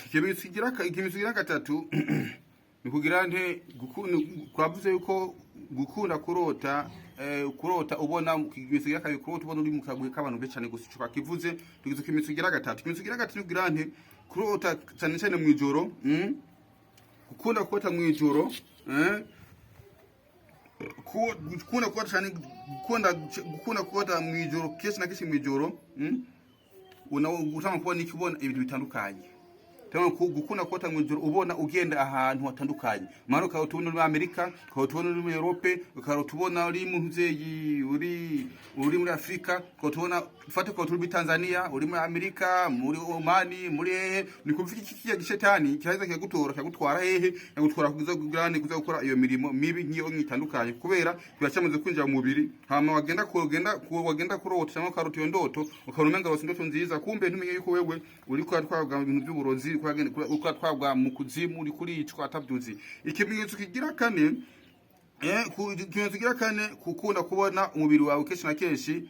Ikimenyetso kigira gatatu ni kugira nte? Twavuze yuko gukunda kurota, kurota ubona, ikimenyetso kigira kabiri, kurota ubona uri mu kagwi k'abantu benshi cyane gusa, ico twakivuze. Tugize ikimenyetso kigira gatatu. Ikimenyetso kigira gatatu ni kugira nte? Kurota cyane cyane mw'ijoro, Gukunda kurota mw'ijoro, Gukunda kurota cyane, gukunda kurota mw'ijoro, kenshi na kenshi mw'ijoro, Una gutanga kubona iki? Ubona ibintu bitandukanye. Cyangwa gukunda kurota mw'ijoro ubona ugenda ahantu hatandukanye, mara ukaba tubona uri muri Amerika, ukaba tubona uri muri Europe, ukaba tubona uri mu nzeyi, uri muri Afrika, ukaba tubona, ufate, ukaba turi muri Tanzania, uri muri Amerika, muri Omani, muri hehe. Ni kuvuga iki? Kiya gishetani kiraheza kikagutora, kikagutwara hehe? Kikagutwara kuza kugirane, kuza gukora iyo mirimo mibi nk'iyo itandukanye, kubera kiba cyamaze kwinjira mu mubiri. Hama wagenda kurota cyangwa ukarota iyo ndoto, ukabona umenga warose indoto nziza, kumbe ntumenye yuko wewe uriko uratwarwa ibintu by'uburozi, uriko uratwarwa mu kuzimu, uriko uricwa atavyuzi. Ikimenyetso kigira kane, ikimenyetso kigira kane, gukunda kubona umubiri wawe kenshi na kenshi,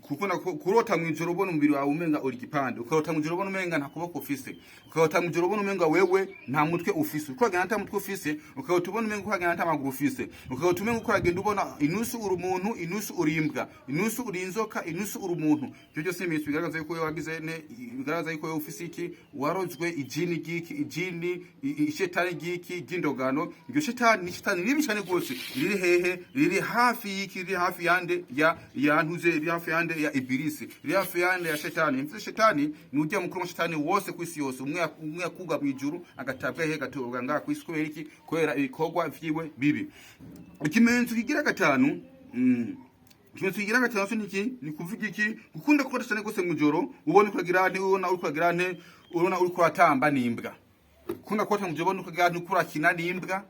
gukunda kurota mw'ijoro ubona umubiri wawe umenga uri igipande, ukarota mw'ijoro ubona umenga nta kuboko ufise, ukarota mw'ijoro ubona umenga wewe nta mutwe ufise, uko wagenda nta mutwe ufise, ukarota ubona umenga uko wagenda nta maguru ufise, ukarota umenga uko wagenda ubona inusu uri umuntu, inusu uri imbwa, inusu uri inzoka, inusu uri umuntu. Ivyo byose ni ibimenyetso bigaragaza yuko wewe wagize ne, bigaragaza yuko wewe ufise iki? Warozwe ijini ry'iki? Ijini, ishetani ry'iki? Ry'indogano. Iryo shetani ni shetani ribi cyane rwose. Riri hehe? Riri hafi y'iki? Riri hafi yande? Ya ntuze, riri hafi yande? Ya Ibilisi. Riri hafi yande? Ya shetani. Mvuze shetani ni ujya mukuru wa shetani wose ku isi yose, umwe yakuga mu ijuru, agatabwa hehe? Gatobwa ngaha ku isi. Kubera iki? Kubera ibikorwa vyiwe bibi. Ikimenyetso kigira gatanu, ikimenyetso kigira gatanu cyo niki? Ni kuvuga iki? Gukunda kurota cyane rwose mw'ijoro ubona ukagira nte? Ubona uri kugira nte? Ubona uri kuratamba n'imbwa. Gukunda kurota mw'ijoro ubona ukagira nte? Ukurakina n'imbwa,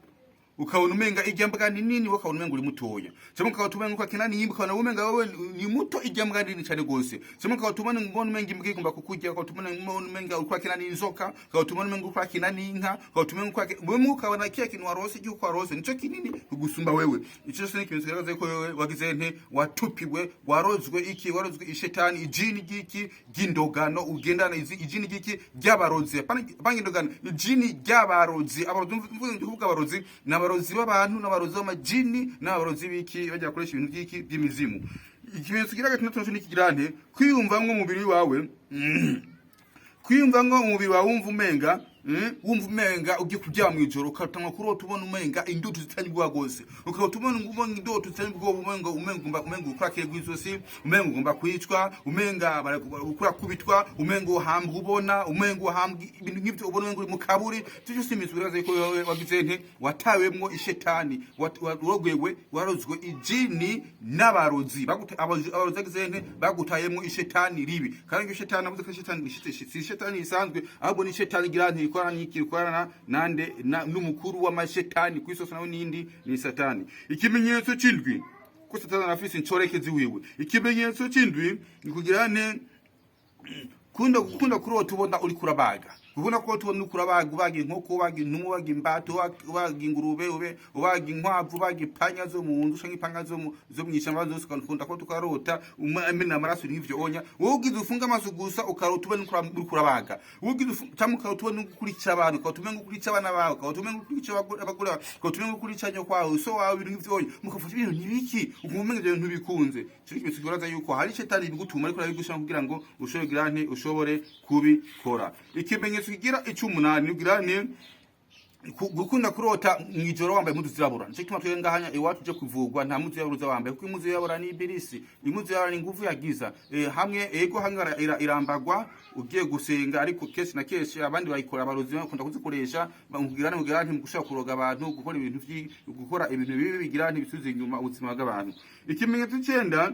ukabona umenga irya mbwa ni nini, wowe ukabona umenga uri mutoya, cyangwa ukaba umenga ukakina n'imbwa, ukabona umenga wowe ni muto, irya mbwa nini cyane rwose, cyangwa ukaba ubona umenga imbwa igomba kukurya, ukaba ubona umenga uri kurakina n'inzoka, ukaba ubona umenga uri kurakina n'inka, ukaba umenga urakina wewe, ukabona kiya kintu warose, igihe warose nico kinini kugusumba wewe. Ico cyose ni ikimenyetso kigaragaza yuko wewe wagize nte? Watupiwe, warozwe iki? Warozwe ishetani, ijini ry'iki? Ry'indogano. Ugendana izi ijini ry'iki? Ry'abarozi. Apana indogano, ijini ry'abarozi. Abarozi, mvuze kuvuga abarozi, ni abarozi b'abantu, n'abarozi b'amajini, n'abarozi b'iki? Bajya bakoresha ibintu by'iki? By'imizimu. Ikimenyetso kigira gatandatu naco ni kigira nte? Kwiyumvamwo umubiri wawe, kwiyumvamwo umubiri wawe, wumva umenga, wumva umenga ugiye kuryama mw'ijoro, ukatangwa kurota ubona umenga indoto zitanye ubwoba rwose, ukaba ubona indoto zitanye ubwoba, umenga urakirwa izosi, umenga ugomba kwicwa, umenga urakubitwa, umenga uhambwa, ubona umenga uhambwa, ibintu nk'ivyo, ubona umenga uri mu kaburi. Ivyo byose ibimenyetso bigaragaza yuko wewe wagize nte? Watawemwo ishetani, warogwewe, warozwe ijini n'abarozi. Abarozi bagize nte? Bagutayemwo ishetani ribi. Kandi iryo shetani, navuze ko ishetani si ishetani isanzwe, ahubwo ni ishetani igira nti? Ikorana n'iki? Ikorana nande? N'umukuru w'amashetani ku isi nawe nindi ni Satani. Ikimenyetso c'indwi, ko Satani arafise incorekezi wiwe. Ikimenyetso c'indwi ni kugira nte? Gukunda kurota ubona uri kurabaga, gukunda kurota ubona uri kurabaga, ubaga inkoko, ubaga intumwa, ubaga imbata, ubaga ingurube, ubaga inkwavu, ubaga ipanya zo mu nzu canke ipanga zo mw'ishamba zose. Ukunda ko tukarota umena amaraso n'ivyo onya. Wowe ugize ufunga amaso gusa, ukarota ubona uri kurabaga. Wowe ugize canke ukarota ubona uri kurica abantu, ukarota umenga ukurica abana bawe, ukarota umenga ukurica abagore bawe, ukarota umenga ukurica nyoko wawe, so wawe, ibintu nk'ivyo onya, mukafata ibintu ntibiki, ukumva umenga ivyo bintu bikunze. Ico ni ikimenyetso kigaragaza yuko hari shetani ibigutuma, ariko arabigushaka kugira ngo ushobore kugira nte? Ushobore kubikora. Ikimenyetso kigira icumunani kugira nte? Gukunda kurota mw'ijoro wambaye impuzu zirabura. Nico gituma twebwe ngahanya iwacu uje kuvugwa nta mpuzu yirabura uza wambaye, kuko impuzu yirabura ni ibilisi, impuzu yirabura ni inguvu ya giza. Hamwe ego, hamwe irambagwa ugiye gusenga, ariko kenshi na kenshi abandi bayikora, abarozi bakunda kuzikoresha kugira nti gushaka kuroga abantu, gukora ibintu gukora ibintu bibi bigira ntibisubize inyuma ubuzima bw'abantu. Ikimenyetso c'icenda,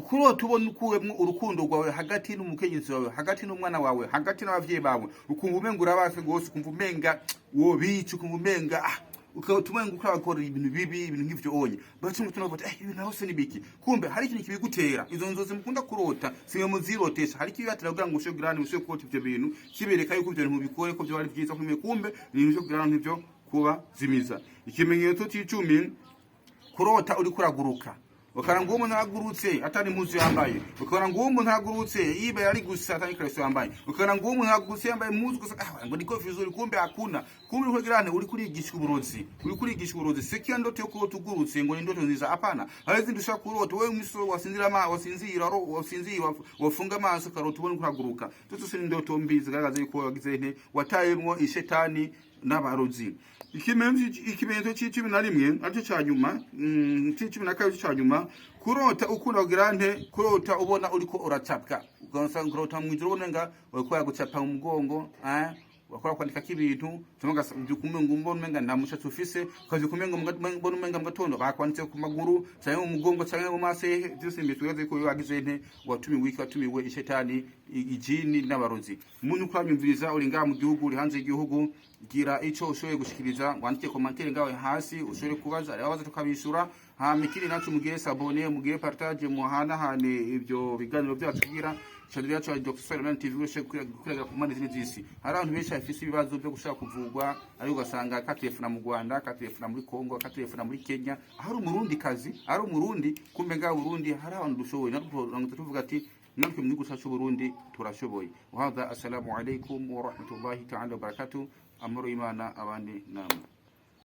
kurota ubona ukuwemwo urukundo rwawe hagati n'umukenyezi wawe, hagati n'umwana wawe, hagati n'abavyeyi bawe, ukumva umenga urabase gose, ukumva umenga wobica, ukumva umenga ukaba umenga uko bakora ibintu bibi, ibintu nk'ivyo onye baca mu tuntu, ibintu hose ni biki? Kumbe hari ikintu kibigutera. Izo nzozi mukunda kurota simwe muzirotesha, hari ikibibatera kugira ngo ushobore kugira, ushobore kurota ivyo bintu, kibereka yuko ivyo bintu mubikore ko vyo ari vyiza. Kumbe ni ibintu vyo kugira nk'ivyo kuba zimiza. Ikimenyetso c'icumi, kurota uri kuraguruka. Ukabona ngo uwo muntu aragurutse atari impuzu yambaye, ukabona ngo uwo muntu aragurutse yibe ari gusa atari ikariso yambaye, ukabona ngo uwo muntu aragurutse yambaye impuzu gusa, ah, ngo niko vizuri, kumbe hakuna. Kumbe uriko girane, uri kurigishwa uburozi, uri kurigishwa uburozi. Sikia, ndoto yo kurota ugurutse ngo ni ndoto nziza, hapana. Hari izindi ushaka kurota wewe mwiso wasinzira, ma wasinzira ro wasinzira, wafunga amaso, ukarota ubona uraguruka. Zose ni ndoto mbi zigaragaza yuko wagize nte, watayemwo ishetani n'abarozi. Ikimenyetso c'11 aricyo ca nyuma, c'12 ca nyuma, kurota ukunda kugira nte, kurota ubona uriko uracapwa. Ugasanga kurota mw'ijoro ubona nga uriko yagucapa mu mugongo, eh, wakora kwandikako ibintu, cyangwa ugabyuka umenga mbona umenga nta mushatsi ufise, ukavyuka umenga mbona umenga mu gatondo bakwanditse ku maguru canke mu mugongo canke mu maso hehe. Vyose imbere tugaze ko wagize nte, watumiwe iki, watumiwe ishetani, ijini n'abarozi. Umuntu uko uranyumviriza, uri ngaha mu gihugu, uri hanze y'igihugu, gira ico ushoboye gushikiriza, wandike commentaire ngawe hasi, ushobore kubaza, ababaza tukabishura. Hama ikindi naco, mugire s'abonner, mugire partage, muhanahane ivyo biganiro vyacu kugira channel yacu ya Dr. Solomon TV urushe gukwiragira ku mpande zine z'isi. Hari abantu benshi bafise ibibazo byo gushaka kuvugwa, ariko ugasanga akatelefona mu Rwanda, akatelefona muri Congo, akatelefona muri Kenya, aho ari umurundi kazi, ari umurundi, kumbe ngaha Burundi hari abantu dushoboye. Natwe tuvuga ati natwe mu gihugu cyacu Burundi turashoboye. Wahadha, assalamu alaikum wa rahmatullahi ta'ala wa barakatuh. Amahoro y'Imana abandi namwe.